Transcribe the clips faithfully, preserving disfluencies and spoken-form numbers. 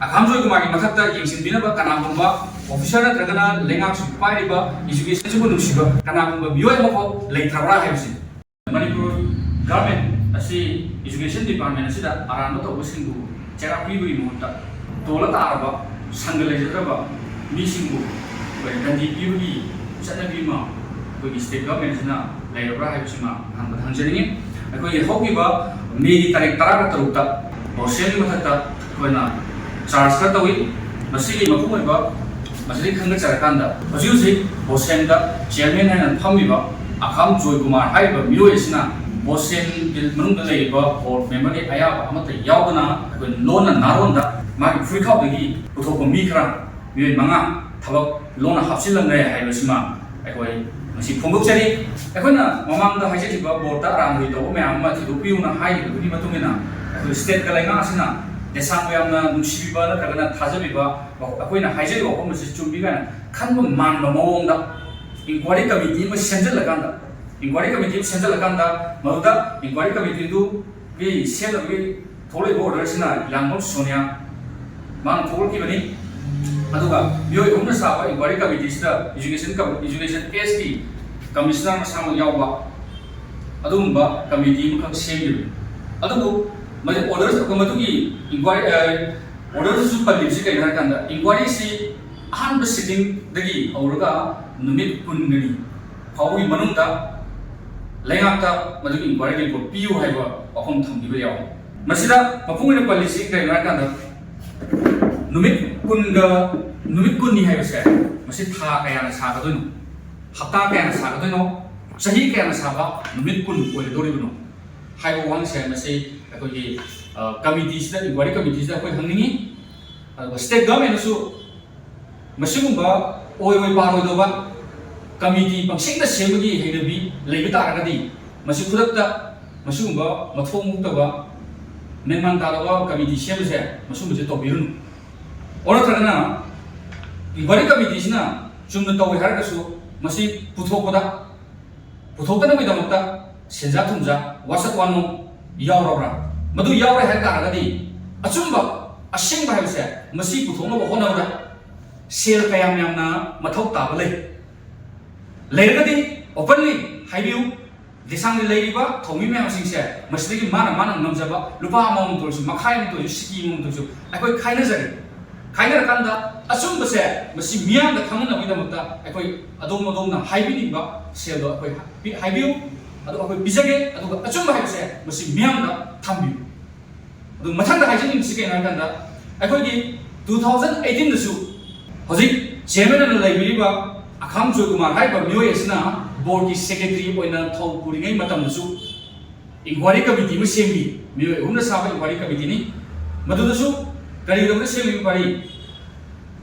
ꯑꯈꯥꯝ ꯖꯣꯏꯀꯨꯃꯥꯔꯒꯤ ꯃꯊꯛꯇ ꯌꯦꯡꯁꯤꯟꯕꯤꯅꯕ ꯀꯅꯥꯒꯨꯝꯕ officer ꯅꯠꯇ꯭ꯔꯒꯅ ꯂꯩꯉꯥꯛꯁꯤꯡ ꯄꯥꯏꯔꯤꯕ, education ꯁꯤꯕꯨ ꯅꯨꯡꯁꯤꯕ ꯀꯅꯥꯒꯨꯝꯕ ꯃꯤꯑꯣꯏ ꯑꯃꯐꯥꯎ ꯂꯩꯇ꯭ꯔꯕ꯭ꯔꯥ ꯍꯥꯏꯕꯁꯤ꯫ ꯃꯅꯤꯄꯨꯔ government ꯑꯁꯤ education department ꯑꯁꯤꯗ ꯑꯔꯥꯟꯕ ꯇꯧꯕꯁꯤꯡꯕꯨ ꯆꯩꯔꯥꯛ ꯄꯤꯕꯒꯤ ꯃꯍꯨꯠꯇ ꯇꯣꯜꯂ ꯇꯥꯔꯕ, ꯁꯪꯒ ꯂꯩꯖꯗ꯭ꯔꯕ ꯃꯤꯁꯤꯡꯕꯨ ꯑꯩꯈꯣꯏ ꯗꯟꯗꯤ ꯄꯤꯕꯒꯤ ꯆꯠꯅꯕꯤ ꯑꯃ ꯑꯩꯈꯣꯏꯒꯤ state government ꯑꯁꯤꯅ ꯂꯩꯔꯕ꯭ꯔꯥ ꯍꯥꯏꯕꯁꯤꯃ ꯍꯪꯕꯗ ꯍꯪꯖꯅꯤꯡꯉꯤ꯫ ꯑꯩꯈꯣꯏꯒꯤ ꯍꯧꯈꯤꯕ ꯃꯦꯒꯤ ꯇꯥꯔꯤꯛ ꯇꯔꯥꯒ ꯇꯔꯨꯛꯇ ꯕꯣꯁꯦꯟꯒꯤ ꯃꯊꯛꯇ ꯑꯩꯈꯣꯏꯅ charge ꯈꯔ ꯇꯧꯏ꯫ ꯃꯁꯤꯒꯤ ꯃꯄꯨꯡ ꯑꯣꯏꯕ ꯃꯁꯤꯗꯒꯤ ꯈꯪꯒꯠꯆꯔꯀꯥꯟꯗ, ꯍꯧꯖꯤꯛ ꯍꯧꯖꯤꯛ ꯕꯣꯁꯦꯟꯗ chairman ꯍꯥꯏꯅ ꯐꯝꯃꯤꯕ ꯑꯈꯥꯝ ꯖꯣꯏꯀꯨꯃꯥꯔ ꯍꯥꯏꯔꯤꯕ ꯃꯤꯑꯣꯏ ꯑꯁꯤꯅ ꯕꯣꯁꯦꯟꯒꯤ ꯃꯅꯨꯡꯗ ꯂꯩꯔꯤꯕ board member ꯒꯤ ꯑꯌꯥꯕ ꯑꯃꯠꯇ ꯌꯥꯎꯗꯅ ꯑꯩꯈꯣꯏ ꯂꯣꯟꯅ ꯅꯥꯔꯣꯟꯗ ꯃꯥꯒꯤ ꯐꯨꯔꯤꯠꯈꯥꯎꯗꯒꯤ ꯄꯨꯊꯣꯛꯄ ꯃꯤ ꯈꯔ, ꯃꯤꯑꯣꯏ ꯃꯉꯥ ꯊꯕꯛ ꯂꯣꯟꯅ ꯍꯥꯞꯆꯤꯜꯂꯝꯂꯦ ꯍꯥꯏꯕꯁꯤꯃ ꯑꯩꯈꯣꯏ ꯉꯁꯤ ꯐꯣꯡꯗꯣꯛꯆꯔꯤ꯫ ꯑꯩꯈꯣꯏꯅ ꯃꯃꯥꯡꯗ ꯍꯥꯏꯖꯈꯤꯕ board ꯇ ꯑꯔꯥꯟꯕ ꯇꯧꯕ ꯃꯌꯥꯝ ꯑꯃ ꯊꯤꯗꯣꯛꯄꯤꯌꯨꯅ ꯍꯥꯏꯈꯤꯕꯗꯨꯒꯤ ꯃꯇꯨꯡ ꯏꯟꯅ, ꯑꯩꯈꯣꯏ state ꯀ ꯂꯩꯉꯥꯛ ꯑꯁꯤꯅ ꯗꯦꯁꯥꯡꯕꯨ ꯌꯥꯝꯅ ꯅꯨꯡꯁꯤꯕꯤꯕ ꯅꯠꯇ꯭ꯔꯒꯅ ꯊꯥꯖꯕꯤꯕ, ꯑꯩꯈꯣꯏꯅ ꯍꯥꯏꯖꯔꯤꯕ ꯋꯥꯐꯝ ꯑꯁꯤ ꯆꯨꯝꯃꯤ ꯀꯥꯏꯅ ꯈꯟꯕ ꯃꯥꯟꯕ ꯃꯑꯣꯡꯗ inquiry committee ꯑꯃ ꯁꯦꯝꯖꯤꯜꯂꯀꯥꯟꯗ, inquiry committee ꯑꯃ ꯁꯦꯝꯖꯤꯜꯂꯀꯥꯟꯗ ꯃꯗꯨꯗ inquiry committee ꯗꯨꯒꯤ ꯁꯦꯝꯅꯕꯒꯤ ꯊꯣꯛꯂꯛꯏꯕ order ꯁꯤꯅ ꯂꯥꯡꯕꯝ ꯁꯣꯅꯤꯌꯥ ꯃꯥꯅ ꯊꯣꯛꯂꯛꯈꯤꯕꯅꯤ꯫ ꯑꯗꯨꯒ ꯃꯤꯑꯣꯏ ꯑꯍꯨꯝꯅ ꯁꯥꯕ inquiry committee ꯁꯤꯗ education com-, education S ꯀꯤ commissioner ꯃꯁꯥꯃꯛ ꯌꯥꯎꯕ ꯑꯗꯨꯒꯨꯝꯕ committee ꯑꯃꯈꯛ ꯁꯦꯝꯈꯤꯕꯅꯤ꯫ ꯑꯗꯨꯕꯨ ꯃꯗꯨ orders, ꯃꯗꯨꯒꯤ inquiry, ꯑ, order ꯁꯨ ꯄꯜꯂꯤꯕꯁꯤ ꯀꯩꯅꯣ ꯍꯥꯏ ꯀꯥꯟꯗ, inquiry ꯁꯤ ꯑꯍꯥꯟꯕ sitting ꯗꯒꯤ ꯍꯧꯔꯒ ꯅꯨꯃꯤꯠ ꯀꯨꯟꯒꯅꯤ ꯐꯥꯎꯕꯒꯤ ꯃꯅꯨꯡꯗ ꯂꯩꯉꯥꯛꯇ ꯃꯗꯨꯒꯤ inquiry report ꯄꯤꯌꯨ ꯍꯥꯏꯕ ꯋꯥꯐꯝ ꯊꯝꯈꯤꯕ ꯌꯥꯎꯏ꯫ ꯃꯁꯤꯗ ꯃꯄꯨꯡ ꯑꯣꯏꯅ ꯄꯜꯂꯤꯁꯤ ꯀꯔꯤꯅꯣ ꯍꯥꯏ ꯀꯥꯟꯗ, ꯅꯨꯃꯤꯠ ꯀꯨꯟꯒ, ꯅꯨꯃꯤꯠ ꯀꯨꯟꯅꯤ ꯍꯥꯏꯕꯁꯦ, ꯃꯁꯤ ꯊꯥ ꯀꯌꯥꯅ ꯁꯥꯒꯗꯣꯏꯅꯣ, ꯍꯞꯇꯥ ꯀꯌꯥꯅ ꯁꯥꯒꯗꯣꯏꯅꯣ, ꯆꯍꯤ ꯀꯌꯥꯅ ꯁꯥꯕ ꯅꯨꯃꯤꯠ ꯀꯨꯟ ꯑꯣꯏꯒꯗꯧꯔꯤꯕꯅꯣ ꯍꯥꯏꯕ ꯋꯥꯍꯪꯁꯦ ꯃꯁꯤ ꯑꯩꯈꯣꯏꯒꯤ, ꯑ, committee ꯁꯤꯗ, inquiry committee ꯁꯤꯗ ꯑꯩꯈꯣꯏ ꯍꯪꯅꯤꯡꯉꯤ꯫ ꯑꯗꯨꯒ state government ꯅꯁꯨ ꯃꯁꯤꯒꯨꯝꯕ ꯑꯣꯏꯔꯣꯏ ꯄꯥꯔꯣꯏꯗꯧꯕ committee ꯄꯪꯁꯦꯝꯗ ꯁꯦꯝꯕꯒꯤ ꯍꯩꯅꯕꯤ ꯂꯩꯕ ꯇꯥꯔꯒꯗꯤ, ꯃꯁꯤ ꯈꯨꯗꯛꯇ ꯃꯁꯤꯒꯨꯝꯕ ꯃꯊꯣꯡ ꯍꯨꯛꯇꯕ, ꯃꯦꯟꯃꯥꯟ ꯇꯥꯗꯕ committee ꯁꯦꯝꯕꯁꯦ, ꯃꯁꯤꯒꯨꯝꯕꯁꯦ ꯇꯧꯕꯤꯔꯨꯅꯨ꯫ ꯑꯣꯔ ꯅꯠꯇ꯭ꯔꯒꯅ inquiry committee ꯁꯤꯅ ꯆꯨꯝꯅ ꯇꯧꯏ ꯍꯥꯏꯔꯒꯁꯨ, ꯃꯁꯤ ꯄꯨꯊꯣꯛꯄꯗ, ꯄꯨꯊꯣꯛꯇꯅꯕꯒꯤꯗꯃꯛꯇ ꯁꯦꯟꯖꯥ ꯊꯨꯝꯖꯥ, ꯋꯥꯁꯛ ꯋꯥꯅꯣꯝ ꯌꯥꯎꯔꯕ꯭ꯔꯥ? ꯃꯗꯨ ꯌꯥꯎꯔꯦ ꯍꯥꯏ ꯇꯥꯔꯒꯗꯤ, ꯑꯆꯨꯝꯕ ꯑꯁꯦꯡꯕ ꯍꯥꯏꯕꯁꯦ ꯃꯁꯤ ꯄꯨꯊꯣꯛꯅꯕ ꯍꯣꯠꯅꯕꯗ ꯁꯦꯜ ꯀꯌꯥꯝ ꯌꯥꯝꯅ ꯃꯊꯧ ꯇꯥꯕ ꯂꯩ? ꯂꯩꯔꯒꯗꯤ openly ꯍꯥꯏꯕꯤꯌꯨ꯫ ꯗꯦꯁꯥꯡꯗ ꯂꯩꯔꯤꯕ ꯊꯧꯃꯤ ꯃꯌꯥꯝꯁꯤꯡꯁꯦ ꯃꯁꯤꯗꯒꯤ ꯃꯥꯅ ꯃꯥꯅ ꯉꯝꯖꯕ ꯂꯨꯄꯥ ꯑꯃꯃꯝꯇ ꯑꯣꯏꯔꯁꯨ, ꯃꯈꯥꯏ ꯑꯃꯇ ꯑꯣꯏꯔꯁꯨ, ꯁꯤꯀꯤ ꯑꯃꯃꯝꯇ ꯑꯣꯏꯔꯁꯨ ꯑꯩꯈꯣꯏ ꯈꯥꯏꯅꯖꯔꯦ꯫ ꯈꯥꯏꯅꯔꯀꯥꯟꯗ ꯑꯆꯨꯝꯕꯁꯦ ꯃꯁꯤ ꯃꯤꯌꯥꯝꯗ ꯈꯪꯍꯟꯅꯕꯒꯤꯗꯃꯛꯇ ꯑꯩꯈꯣꯏ ꯑꯗꯣꯝ ꯑꯗꯣꯝꯅ ꯍꯥꯏꯕꯤꯅꯤꯡꯕ ꯁꯦꯜꯗꯣ ꯑꯩꯈꯣꯏ ꯄꯤ-, ꯍꯥꯏꯕꯤꯌꯨ꯫ ꯑꯗꯣ ꯑꯩꯈꯣꯏ ꯄꯤꯖꯒꯦ꯫ ꯑꯗꯨꯒ ꯑꯆꯨꯝꯕ ꯍꯥꯏꯕꯁꯦ ꯃꯁꯤ ꯃꯤꯌꯥꯝꯗ ꯊꯝꯕꯤꯌꯨ꯫ ꯑꯗꯨ ꯃꯊꯪꯗ ꯍꯥꯏꯖꯅꯤꯡꯕꯁꯤ ꯀꯩꯅꯣ ꯍꯥꯏ ꯀꯥꯟꯗ, ꯑꯩꯈꯣꯏꯒꯤ two thousand eighteen ꯗꯁꯨ ꯍꯧꯖꯤꯛ chairman ꯑꯣꯏꯅ ꯂꯩꯕꯤꯔꯤꯕ ꯑꯈꯥꯝ ꯖꯣꯏꯀꯨꯃꯥꯔ ꯍꯥꯏꯔꯤꯕ ꯃꯤꯑꯣꯏ ꯑꯁꯤꯅ board ꯀꯤ secretary ꯑꯣꯏꯅ ꯊꯧ ꯄꯨꯔꯤꯉꯩ ꯃꯇꯝꯗꯁꯨ inquiry committee ꯑꯃ ꯁꯦꯝꯈꯤ꯫ ꯃꯤꯑꯣꯏ ꯑꯍꯨꯝꯅ ꯁꯥꯕ inquiry committee ꯅꯤ꯫ ꯃꯗꯨꯗꯁꯨ ꯀꯔꯤꯒꯤꯗꯃꯛꯇ ꯁꯦꯝꯂꯤꯕ inquiry?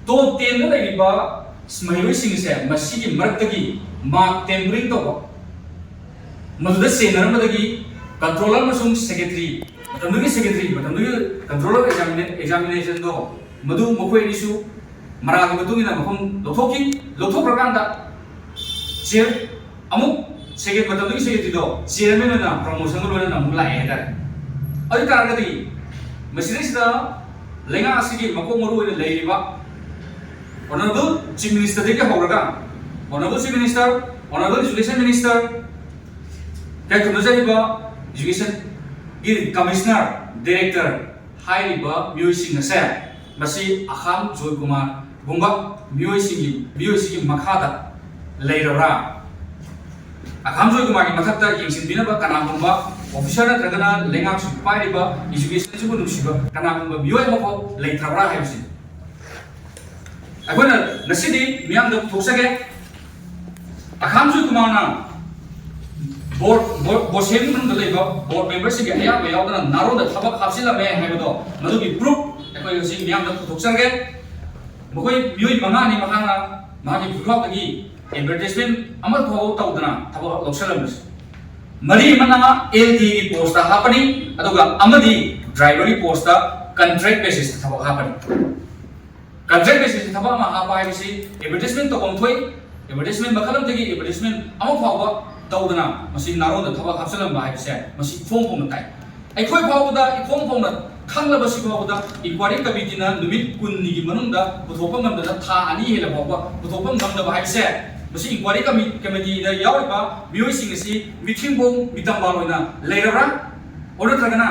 Top ten ꯗ ꯂꯩꯔꯤꯕ ꯃꯍꯩꯔꯣꯏꯁꯤꯡ ꯑꯁꯦ ꯃꯁꯤꯒꯤ ꯃꯔꯛꯇꯒꯤ mark tampering ꯇꯧꯕ, ꯃꯗꯨꯗ ꯆꯦꯟꯅꯔꯝꯕꯗꯒꯤ controller ꯑꯃꯁꯨꯡ secretary, ꯃꯇꯝꯗꯨꯒꯤ secretary, ꯃꯇꯝꯗꯨꯒꯤ controller of examina-, examination ꯗꯣ, ꯃꯗꯨ ꯃꯈꯣꯏ ꯑꯅꯤꯁꯨ ꯃꯔꯥꯜꯒꯤ ꯃꯇꯨꯡ ꯏꯟꯅ ꯃꯐꯝ ꯂꯧꯊꯣꯛꯈꯤ꯫ ꯂꯧꯊꯣꯛꯈ꯭ꯔꯀꯥꯟꯗ chair ꯑꯃꯨꯛ secret-, ꯃꯇꯝꯗꯨꯒꯤ secretary ꯗꯣ chairman ꯑꯣꯏꯅ promotion ꯒ ꯂꯣꯏꯅꯅ ꯑꯃꯨꯛ ꯂꯥꯛꯑꯦ ꯍꯥꯏꯇꯥꯔꯦ꯫ ꯑꯗꯨ ꯑꯣꯏ ꯇꯥꯔꯒꯗꯤ ꯃꯁꯤꯗꯩꯁꯤꯗ ꯂꯩꯉꯥꯛ ꯑꯁꯤꯒꯤ ꯃꯀꯣꯛ ꯃꯔꯨ ꯑꯣꯏꯅ ꯂꯩꯔꯤꯕ Honourable Chief Minister ꯗꯒꯤ ꯍꯧꯔꯒ Honourable Chief Minister, Honourable Education Minister, ꯀꯌꯥ ꯈꯨꯝꯅꯖꯔꯤꯕ education ꯒꯤ commissioner, director ꯍꯥꯏꯔꯤꯕ ꯃꯤꯑꯣꯏꯁꯤꯡ ꯑꯁꯦ ꯃꯁꯤ ꯑꯈꯥꯝ ꯖꯣꯏꯀꯨꯃꯥꯔꯒꯨꯝꯕ ꯃꯤꯑꯣꯏꯁꯤꯡꯒꯤ, ꯃꯤꯑꯣꯏꯁꯤꯡꯒꯤ ꯃꯈꯥꯗ ꯂꯩꯔꯕ꯭ꯔꯥ? ꯑꯈꯥꯝ ꯖꯣꯏꯀꯨꯃꯥꯔꯒꯤ ꯃꯊꯛꯇ ꯌꯦꯡꯁꯤꯟꯕꯤꯅꯕ ꯀꯅꯥꯒꯨꯝꯕ officer ꯅꯠꯇ꯭ꯔꯒꯅ ꯂꯩꯉꯥꯛꯁꯤꯕꯨ ꯄꯥꯏꯔꯤꯕ, education ꯁꯤꯕꯨ ꯅꯨꯡꯁꯤꯕ ꯀꯅꯥꯒꯨꯝꯕ ꯃꯤꯑꯣꯏ ꯑꯃꯐꯥꯎ ꯂꯩꯇ꯭ꯔꯕ꯭ꯔꯥ ꯍꯥꯏꯕꯁꯤ ꯑꯩꯈꯣꯏꯅ ꯉꯁꯤꯗꯤ ꯃꯤꯌꯥꯝꯗ ꯄꯨꯊꯣꯛꯆꯒꯦ꯫ ꯑꯈꯥꯝ ꯖꯣꯏꯀꯨꯃꯥꯔꯅ board, board, board ꯁꯦꯝꯕ ꯃꯅꯨꯡꯗ ꯂꯩꯕ board member ꯁꯤꯡꯒꯤ ꯑꯌꯥꯝꯕ ꯌꯥꯎꯗꯅ ꯅꯥꯔꯣꯟꯗ ꯊꯕꯛ ꯍꯥꯞꯆꯤꯜꯂꯝꯃꯦ ꯍꯥꯏꯕꯗꯣ, ꯃꯗꯨꯒꯤ proof ꯑꯩꯈꯣꯏ ꯍꯧꯖꯤꯛ ꯃꯤꯌꯥꯝꯗ ꯄꯨꯊꯣꯛꯆꯔꯒꯦ꯫ ꯃꯈꯣꯏ ꯃꯤꯑꯣꯏ ꯃꯉꯥꯅꯤ ꯃꯈꯥꯅ ꯃꯍꯥꯛꯀꯤ ꯐꯨꯔꯨꯞꯇꯒꯤ advertisement ꯑꯃ ꯐꯥꯎꯕ ꯇꯧꯗꯅ ꯊꯕꯛ ꯂꯧꯁꯤꯜꯂꯝꯕꯁꯦ꯫ ꯃꯔꯤ ꯑꯃꯅ L D ꯒꯤ post ꯇ ꯍꯥꯞꯄꯅꯤ, ꯑꯗꯨꯒ ꯑꯃꯗꯤ driver ꯒꯤ post ꯇ contract basis ꯇ ꯊꯕꯛ ꯍꯥꯞꯄꯅꯤ꯫ Contract basis ꯇ ꯊꯕꯛ ꯑꯃ ꯍꯥꯞꯄ ꯍꯥꯏꯕꯁꯤ advertisement ꯇꯧꯐꯝ ꯊꯣꯛꯏ꯫ Advertisement ꯃꯈꯜ ꯑꯃꯗꯒꯤ advertisement ꯑꯃ ꯐꯥꯎꯕ ꯇꯧꯗꯅ ꯃꯁꯤ ꯅꯥꯔꯣꯟꯗ ꯊꯕꯛ ꯍꯥꯞꯆꯤꯜꯂꯝꯕ ꯍꯥꯏꯕꯁꯦ ꯃꯁꯤ ꯏꯐꯣꯡ ꯐꯣꯡꯅ ꯇꯥꯏ꯫ ꯑꯩꯈꯣꯏ ꯐꯥꯎꯕꯗ ꯏꯐꯣꯡ ꯐꯣꯡꯅ ꯈꯪꯂꯕꯁꯤ ꯐꯥꯎꯕꯗ ꯏꯟꯀ꯭ꯋꯥꯏꯔꯤ ꯀꯃꯤꯇꯤꯅ ꯅꯨꯃꯤꯠ ꯀꯨꯟꯅꯤꯒꯤ ꯃꯅꯨꯡꯗ ꯄꯨꯊꯣꯛꯄ ꯉꯝꯗꯅ ꯊꯥ ꯑꯅꯤ ꯍꯦꯜꯂ ꯐꯥꯎꯕ ꯄꯨꯊꯣꯛꯄ ꯉꯝꯗꯕ ꯍꯥꯏꯕꯁꯦ, ꯃꯁꯤ ꯏꯟꯀ꯭ꯋꯥꯏꯔꯤ ꯀꯃꯤ-, ꯀꯃꯤꯇꯤꯗ ꯌꯥꯎꯔꯤꯕ ꯃꯤꯑꯣꯏꯁꯤꯡ ꯑꯁꯤ ꯃꯤꯊꯤꯡꯕꯣꯡ ꯃꯤꯇꯝꯕꯥꯜ ꯑꯣꯏꯅ ꯂꯩꯔꯕ꯭ꯔꯥ? ꯑꯣꯔ ꯅꯠꯇ꯭ꯔꯒꯅ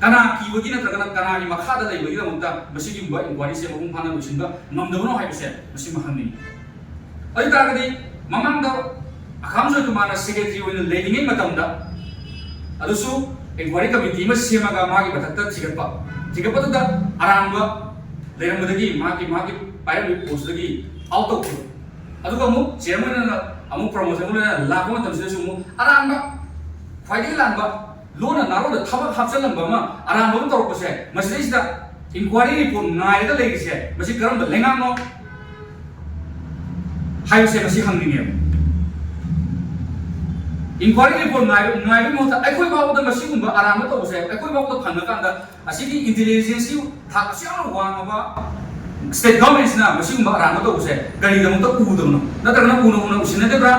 ꯀꯅꯥ ꯀꯤꯕꯒꯤ ꯅꯠꯇ꯭ꯔꯒꯅ ꯀꯅꯥꯒꯤ ꯃꯈꯥꯗ ꯂꯩꯕꯒꯤꯗꯃꯛꯇ ꯃꯁꯤꯒꯨꯝꯕ ꯏꯟꯀ꯭ꯋꯥꯏꯔꯤꯁꯦ ꯃꯄꯨꯡ ꯐꯥꯅ ꯂꯣꯏꯁꯤꯟꯕ ꯉꯝꯗꯕꯅꯣ ꯍꯥꯏꯕꯁꯦ ꯃꯁꯤꯃ ꯍꯪꯅꯤꯡꯉꯤ꯫ ꯑꯗꯨ ꯇꯥꯔꯒꯗꯤ ꯃꯃꯥꯡꯗ ꯑꯈꯥꯝ ꯖꯣꯏꯀꯨꯃꯥꯔꯅ ꯁꯦꯀ꯭ꯔꯦꯇꯔꯤ ꯑꯣꯏꯅ ꯂꯩꯔꯤꯉꯩ ꯃꯇꯝꯗ ꯑꯗꯨꯁꯨ ꯏꯟꯀ꯭ꯋꯥꯏꯔꯤ ꯀꯃꯤꯇꯤ ꯑꯃ ꯁꯦꯝꯃꯒ ꯃꯥꯒꯤ ꯃꯊꯛꯇ ꯊꯤꯒꯠꯄ, ꯊꯤꯒꯠꯄꯗꯨꯗ ꯑꯔꯥꯟꯕ ꯂꯩꯔꯝꯕꯗꯒꯤ ꯃꯥꯒꯤ, ꯃꯥꯒꯤ ꯄꯥꯏꯔꯝꯃꯤꯕ ꯄꯣꯁꯇꯨꯗꯒꯤ ꯑꯥꯎꯠ ꯇꯧꯈꯤꯕ꯫ ꯑꯗꯨꯒ ꯑꯃꯨꯛ ꯆꯤꯌꯔꯃꯦꯟ ꯑꯣꯏꯅ ꯑꯃꯨꯛ ꯄ꯭ꯔꯃꯣꯁꯟ ꯑꯣꯏꯅ ꯂꯥꯛꯄ ꯃꯇꯝꯁꯤꯗꯁꯨ ꯑꯃꯨꯛ ꯑꯔꯥꯟꯕ, ꯈ꯭ꯋꯥꯏꯗꯒꯤ ꯂꯥꯟꯕ, ꯂꯣꯟꯅ ꯅꯥꯔꯣꯟꯗ ꯊꯕꯛ ꯍꯥꯞꯆꯜꯂꯝꯕ ꯑꯃ ꯑꯔꯥꯟꯕ ꯑꯃ ꯇꯧꯔꯛꯄꯁꯦ, ꯃꯁꯤꯗꯩꯁꯤꯗ ꯏꯟꯀ꯭ꯋꯥꯏꯔꯤ ꯔꯤꯄꯣꯔꯠ ꯉꯥꯏꯔꯒ ꯂꯩꯔꯤꯁꯦ, ꯃꯁꯤ ꯀꯔꯝꯕ ꯂꯩꯉꯥꯛꯅꯣ ꯍꯥꯏꯕꯁꯦ ꯃꯁꯤ ꯍꯪꯅꯤꯡꯉꯦꯕ꯫ ꯏꯟꯀ꯭ꯋꯥꯏꯔꯤ ꯔꯤꯄꯣꯔꯠ ꯉꯥꯏꯕ, ꯉꯥꯏꯕꯒꯤ ꯃꯍꯨꯠꯇ ꯑꯩꯈꯣꯏ ꯐꯥꯎꯕꯗ ꯃꯁꯤꯒꯨꯝꯕ ꯑꯔꯥꯟꯕ ꯇꯧꯕꯁꯦ ꯑꯩꯈꯣꯏ ꯐꯥꯎꯕꯗ ꯐꯪꯉꯀꯥꯟꯗ ꯑꯁꯤꯒꯤ ꯏꯟꯇꯦꯂꯤꯖꯦꯟꯁꯀꯤ ꯊꯥꯛ ꯑꯁꯨꯛ ꯌꯥꯝꯅ ꯋꯥꯡꯉꯕ ꯁ꯭ꯇꯦꯠ ꯒꯚꯔꯟꯃꯦꯟꯠꯁꯤꯅ ꯃꯁꯤꯒꯨꯝꯕ ꯑꯔꯥꯟꯕ ꯇꯧꯕꯁꯦ ꯀꯔꯤꯒꯤꯗꯃꯛꯇ ꯎꯗꯕꯅꯣ? ꯅꯠꯇ꯭ꯔꯒꯅ ꯎꯅ ꯎꯅ ꯎꯁꯤꯟꯅꯗꯕ꯭ꯔꯥ?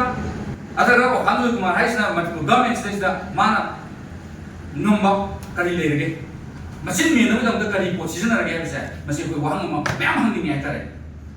ꯅꯠꯇ꯭ꯔꯒꯅ ꯑꯣ, ꯈꯥꯝ ꯖꯣꯏꯀꯨꯃꯥꯔ ꯍꯥꯏꯁꯤꯅ ꯃꯅꯤꯄꯨꯔ ꯒꯚꯔꯟꯃꯦꯟꯠꯁꯤꯗꯩꯁꯤꯗ ꯃꯥꯅ ꯉꯝꯕ ꯀꯔꯤ ꯂꯩꯔꯒꯦ? ꯃꯆꯤꯟ ꯃꯦꯟꯅꯕꯒꯤꯗꯃꯛꯇ ꯀꯔꯤ ꯄꯣꯠ ꯁꯤꯖꯤꯟꯅꯔꯒꯦ ꯍꯥꯏꯕꯁꯦ, ꯃꯁꯤ ꯑꯩꯈꯣꯏ ꯋꯥꯍꯪ ꯑꯃ ꯃꯌꯥꯝ ꯍꯪꯅꯤꯡꯉꯦ ꯍꯥꯏꯇꯥꯔꯦ꯫